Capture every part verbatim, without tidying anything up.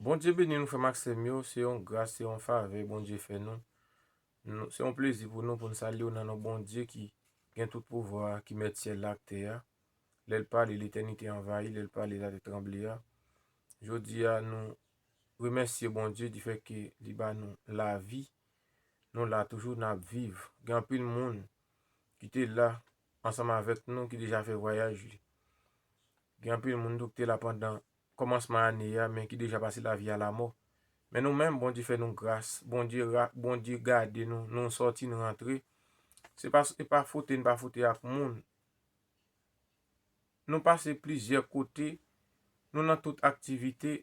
Bondye beni nou, frè m ak sè m yo. Se yon gras, se yon favè Bondye fè nou. Nou, se yon plezi pou nou, pou n salye w nan non Bondye ki gen tout pouvwa a, ki mèt syèl la ak tè a. Lè l pale, letènite anvayi, lè l pale, latè tranble a. Jodi a, nou remèsye Bondye difèt ke li ba nou lavi. Nou la toujou, n ap viv. Gen anpil moun ki te la ansanm avèk nou, ki deja fè vwayaj li. Gen anpil moun tou ki te la pandan kòmansman ane a, men ki deja pase lavi a lamò. Men nou menm, Bondye fè nou gras. Bondye ra-, Bondye gade nou, nou sòti, nou rantre. Se pa, se pa fote n pa fote ak moun. Nou pase plizyè kote, nou nan tout aktivite,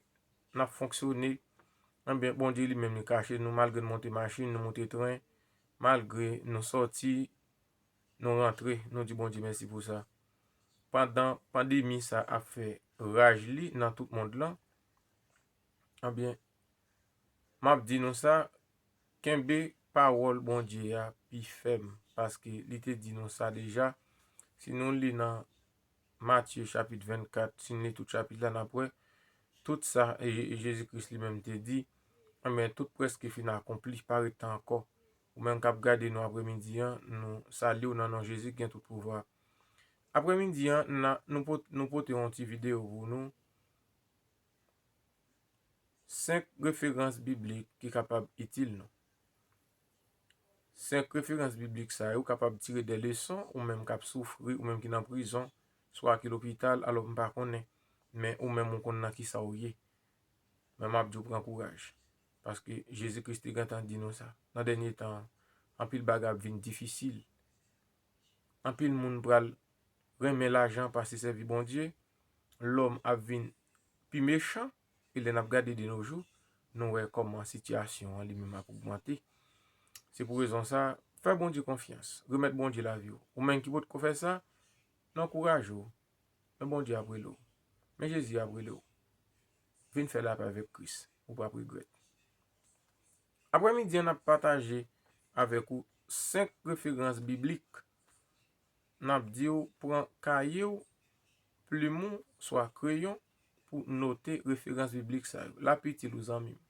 n ap fonksyone. Ebyen, Bondye li menm li kache nou, malgre n monte machin, nou monte tren, malgre nou sòti, nou rantre, nou di Bondye mèsi pou sa. Pandan pandemi sa ap fè raj li nan tout mond lan, ebyen, m ap di nou sa, kenbe pawòl Bondye a pi fèm, paske li te di nou sa deja. Si nou li nan Matye chapit vennkat, si n li tout chapit la, n ap wè tout sa e, e Jezi Kris li menm te di, ebyen, tout prèske fin akonpli, pa ret tan ankò. Ou menm k ap gade nou aprèmidi an, nou salye w nan non Jezi ki gen tout pouvwa. Aprèmidi an, n a, nou pot-, nou pote yon ti videyo pou nou. Senk referans biblik ki kapab itil nou. Senk referans biblik sa yo kapab tire de leson, ou menm k ap soufri, ou menm ki nan prizon, swa ki lopital, alò m pa konnen, men ou menm ou konn nan kisa w ye. Men m ap di w pran kouraj, paske Jezi Kris te gentan di nou sa. Nan dènye tan an, anpil bagay ap vin difisil. Anpil moun pral renmen lajan pase sèvi Bondye. Lòm ap vin pi mechan. E lè n ap gade de nos jours, nou wè kòman sitiyasyon an li menm ap ogmante. Se pou rezon sa, fè Bondye konfyans. Remèt Bondye lavi w. Ou menm ki potko fè sa, n ankouraje w. Men Bondye ap rele w. Men Jezi ap rele w. Vin fè lapè avèk Kris. Ou p ap regrèt. Aprèmidi an, n ap pataje avèk ou senk referans biblik. N ap di w pran kaye w, plim ou, swa kreyon, pou note referans biblik sa yo. L ap itil ou, zanmi m.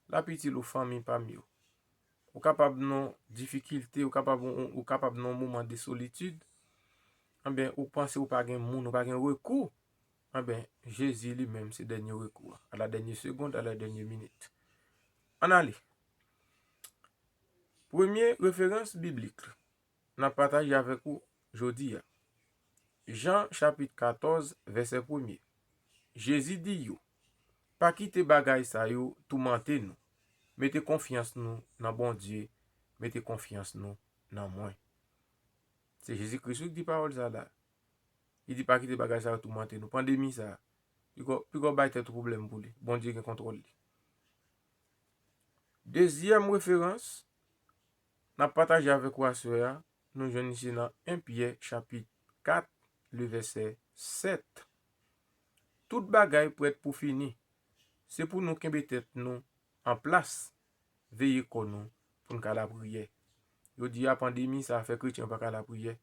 L ap itil ou, fanmi pa m yo. Ou kapab nan difikilte, ou kapab, ou, ou kapab nan yon moman de solitid. Anben, ou panse ou pa gen moun, ou pa gen rekou. Anben, Jezi li menm se dènye rekou a, à la dernière seconde, à la dernière minute. Ann ale. Premye referans biblik n ap pataje avèk ou jodi a. Jan chapit katòz, vèsè premye. Jezi di yo, pa kite bagay sa yo toumante nou. Mete konfyans nou nan Bondye, mete konfyans nou nan mwen. Se Jezi Kris wi ki di pawòl sa la. Li di pa kite bagay sa yo toumante nou. Pandemi sa, piko, piko bay tèt ou pwoblèm pou li. Bondye gen kontwòl li. Dezyèm referans n ap pataje avèk ou aswè a, nou jwenn li se nan en Pyè chapit kat, le vèsè sèt. Tout bagay prèt pou fini. Se pou nou kenbe tèt nou an plas, veye kò nou pou n ka lapriyè. Yo di a pandemi sa a fè kretyen yo pa ka lapriyè.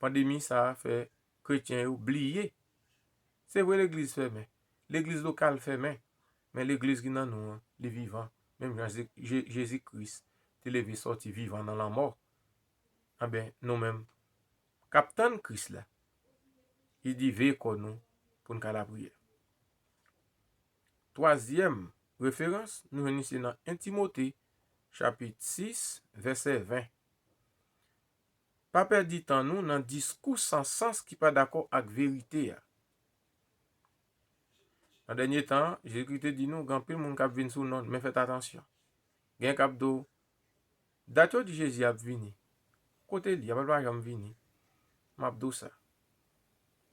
Pandemi sa a fè kretyen yo bliye. Se vre legliz fèmen. Legliz lokal fèmen. Men legliz ki nan nou an, li vivan. Menm jan Je-, Je-, Jezi Kris te leve sòti vivan nan lanmò. Anben, nou menm, k ap tann Kris la, li di veye kò nou pou n ka lapriyè. Twazyèm referans, nou jwenn li se nan en Timote, chapit sis, vèsè ven. Pa pèdi tan nou nan diskou san sans ki pa dakò ak verite a. Nan dènye tan an, Jezikri te di nou, gen anpil moun k ap vin sou non l, men fèt atansyon. Gen k ap di w, dat yo di Jezi ap vini. Kote l ye? Apa l pa janm vini. M ap di w sa.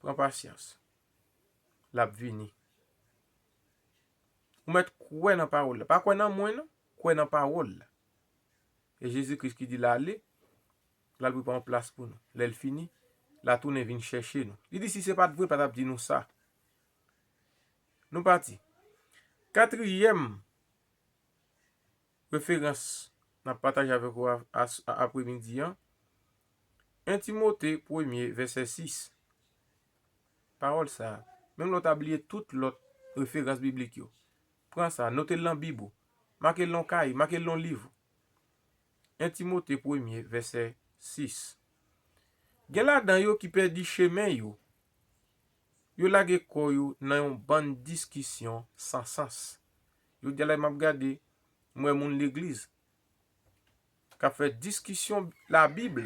Pran pasyans. L ap vini. Ou mèt kwè nan pawòl la. Pa kwè nan mwen, non. Kwè nan pawòl la. E Jezi Kris ki di l ale, l al prepare yon plas pou nou. Lè l fini, l a tounen vin chèche nou. Li di, si se pa t vre, l pa t ap di nou sa. Nou pati. Katriyèm referans n ap pataje avèk ou a, a, a, apremidi an, en Timote premye, vèsè sis. Pawòl sa a, menm lè w ta bliye tout lòt referans biblik yo, Pran sa, note l nan Bib ou. Make l nan yon kaye, make l nan yon liv. En Timote premye, vèsè sis. Gen ladan yo ki pèdi chemen yo. Yo lage kò yo nan yon bann diskisyon san sans. Jodi a la m ap gade, m wè moun legliz k ap fè diskisyon Labib.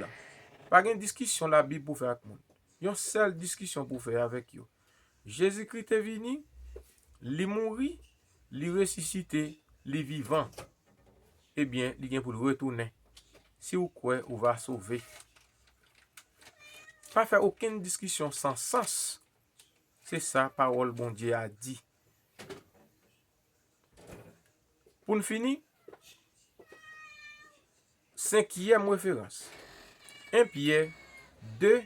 Pa gen diskisyon Labib pou fè ak moun. Yon sèl diskisyon pou fè avèk yo. Jezikri te vini, li mouri, li resisite, li vivan. Ebyen, li gen pou l retounen. Si w kwè, ou va sove. Pa fè okenn diskisyon san sans. Se sa pawòl Bondye a di. Pou n fini, senkyèm referans, en Pyè de,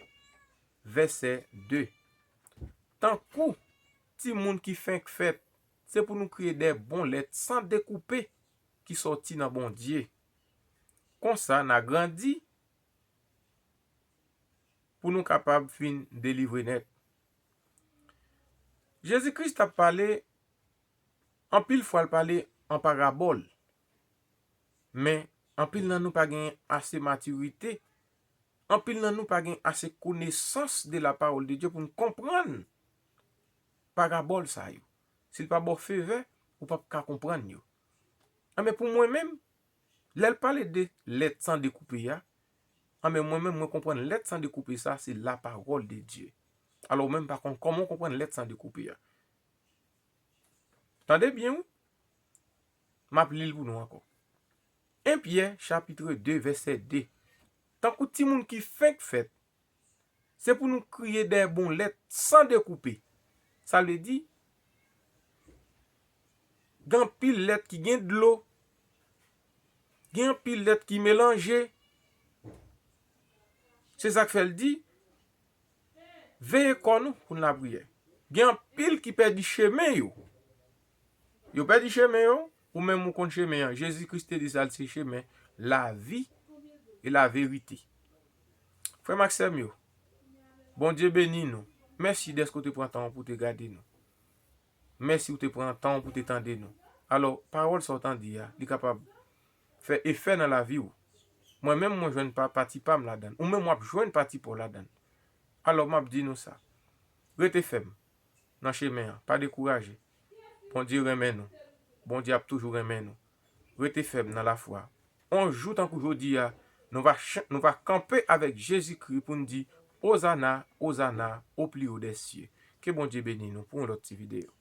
vèsè de. Tankou timoun ki fenk fèt, se pou nou kriye dè bon lèt san dekoupe ki sòti nan Bondye. Konsa, n a grandi pou nou kapab fin delivre nèt. Jezi Kris t ap pale, anpil fwa l pale an parabòl. Men, anpil nan nou pa gen ase matirite, anpil nan nou pa gen ase konesans de la parole de Dieu pou n konprann parabòl sa yo. Si l pa ba w fevè, ou p ap ka konprann yo. Anben, pou mwen menm, lè l pale de lèt san dekoupe a, anben, mwen menm, mwen konprann lèt san dekoupe sa, se la parole de Dieu. Alò, ou menm pa konn kòman w konprann lèt san dekoupe a. Tande byen, wi. M ap li l pou nou ankò. En Pyè, chapit de, vèsè de. Tankou timoun ki fenk fèt, se pou nou kriye dèyè bon lèt san dekoupe. Sa vle di, gen anpil lèt ki gen dlo, gen anpil lèt ki melanje. Se sa k fè l di, veye kò nou pou n lapriyè. Gen anpil ki pèdi chemen yo. Yo pèdi chemen yo, ou menm ou konn chemen an. Jezi Kris te di sa l se chemen, lavi e laverite. Frè m ak sè m yo, Bondye beni nou. Mèsi dèske w te pran tan w pou te gade nou. Mèsi w te pran tan w pou te tande nou. Alò, pawòl sa w tande a, li kapab fè efè nan lavi w. Mwen menm, mwen jwenn pa, pati pa m ladan l. Ou menm, w ap jwenn pati pa w ladan l. Alò, m ap di nou sa. Rete fèm nan chemen an. Pa dekouraje. Bondye renmen nou. Bondye ap toujou renmen nou. Rete fèm nan lafwa. On jou tankou jodi a, nou va, nou va kanpe avèk Jezikri pou n di, Ozana, Ozana, o pli o dè sye. Ke Bondye beni nou pou yon lòt ti videyo.